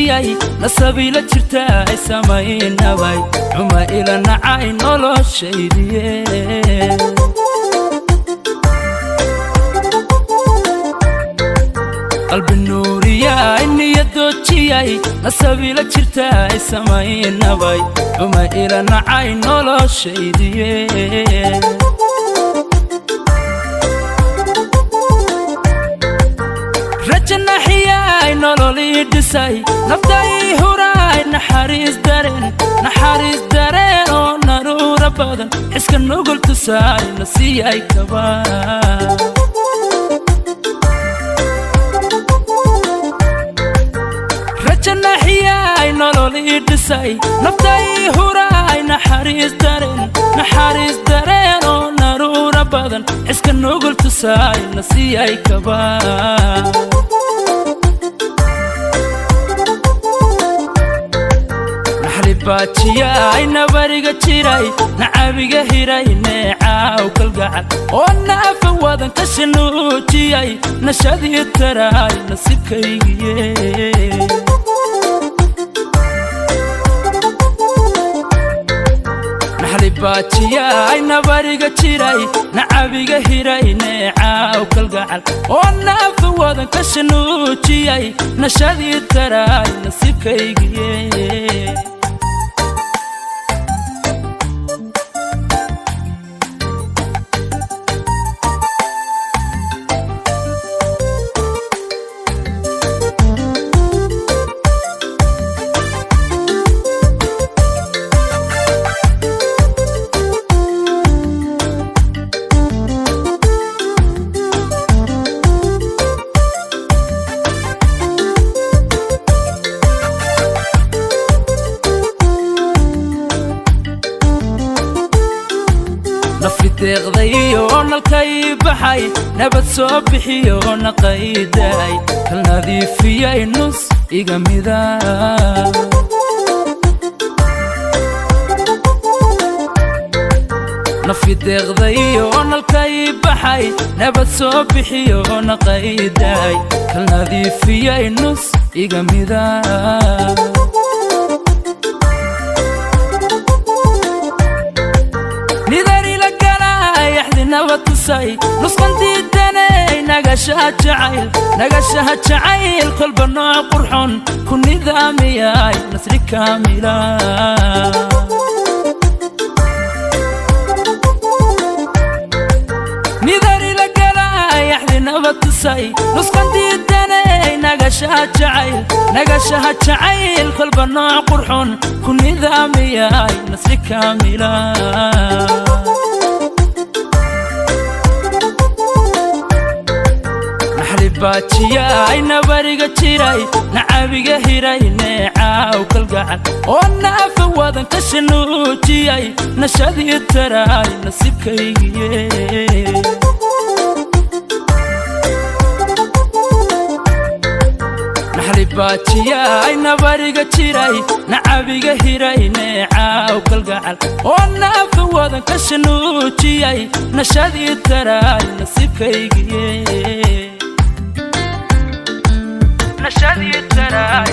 Niyadoojiyay nasabiila jirta ay samaynabay xuma ila nacay noloshaydiye. Qalbi nuuriyay niyadoojiyay nasabiila jirta ay samaynabay xuma ila nacay noloshaydiye. Rajanaxiyay nololii dhisay naftay huraay naxariis dareen, naxariis dareen oo naruura badan xiska nugul tusaay nasiiyay kaba. Rajanaxiyay nololii dhisay naftay huraay naxariis dareen, naxariis dareen oo naruura badan xiska nugul tusaay nasiiyay kaba. Baajiyay nabariga jiray nacabiga hiray neecaaw kalgacal oo naafa wadan ka shanuujiyay nashadii taraay nasiibkaygiye. Naxlibaajiyay nabariga jiray nacabiga hiray neecaaw kalgacal oo naafa wadan ka shanuujiyay nashadii taraay nasiibkaygiye. Nafi deeqday oo nalkay baxay nabad soo bixiyo naqaydaay kal nadiifiyay nus iga mida. Nafi deeqday oo nalkay baxay nabad soo bixiyo naqaydaay kal nadiifiyay nus iga mida. Nidarila galay axdinaba tusay nusqan diidanay nagashaha jacayl, nagashaha jacayl kolba nooc qurxon ku nidaamiyay nasri kaamila. Nidarila galay axdinaba tusay nusqan diidanay nagashaha jacayl, nagashaha jacayl kolba nooc qurxon ku nidaamiyay nasri kaamila. Naxlibaajiyay nabariga jiray nacabiga hiray neecaaw kalgacal oo naafa wadan ka shanuujiyay nashadii taraay nasiibkaygiye. Naxlibaajiyay nabariga jiray nacabiga hiray neecaaw kalgacal oo naafa wadan ka shanuujiyay nashadii taraay nasiibkaygiye. Nashadii taraay.